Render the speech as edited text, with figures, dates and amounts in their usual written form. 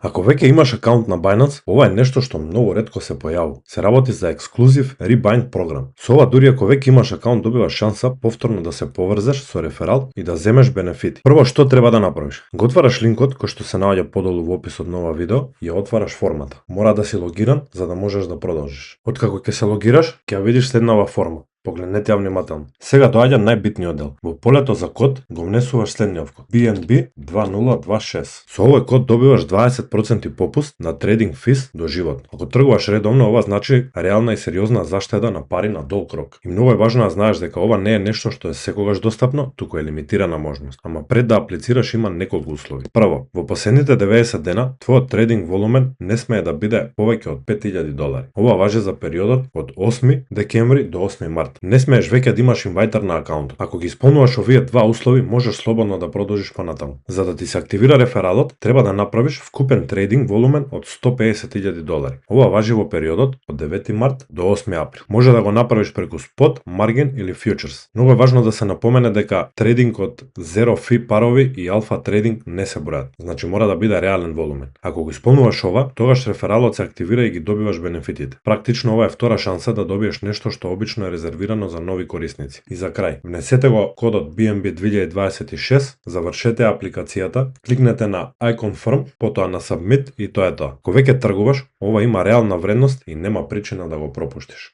Ако веќе имаш акаунт на Binance, ова е нешто што многу ретко се појавува. Се работи за ексклузив rebind програм. Со ова дури ако веќе имаш акаунт, добиваш шанса повторно да се поврзеш со реферал и да земеш бенефити. Прво што треба да направиш? Го отвараш линкот кој што се наоѓа подолу во описот на ова видео и ја отвараш формата. Мора да си логиран за да можеш да продолжиш. Откако ќе се логираш, ќе ја видиш следнава форма. Погледнете ја внимателно. Сега доаѓа најбитниот дел. Во полето за код го внесуваш следниот код: BNB 2026. Со овој код добиваш 20% попуст на трейдинг фис до живот. Ако тргуваш редовно, ова значи реална и сериозна заштеда на пари на долг рок. И многу е важно да знаеш дека ова не е нешто што е секогаш достапно, туку е лимитирана можност. Ама пред да аплицираш има неколку услови. Прво, во последните 90 дена твојот трейдинг волумен не смее да биде повеќе од $5000. Ова важи за периодот од 8 декември до 8 март. Не смееш веќе да имаш инвајтер на акаунтот. Ако ги исполнуваш овие два услови, можеш слободно да продолжиш понатаму. За да ти се активира рефералот, треба да направиш вкупен трейдинг волумен од $150,000. Ова важи во периодот од 9 март до 8 април. Може да го направиш преку спот, маргин или фьючерс. Многу е важно да се напомене дека трейдинг од zero fee парови и алфа трейдинг не се бројат. Значи мора да биде реален волумен. Ако го исполнуваш ова, тогаш рефералот се активира и ги добиваш бенефитите. Практично ова е втора шанса да добиеш нешто што обично е резервирано за нови корисници. И за крај, внесете го кодот BNB 2026, завршете апликацијата, кликнете на I confirm, потоа на submit и тоа е тоа. Ако веќе тргуваш, ова има реална вредност и нема причина да го пропуштиш.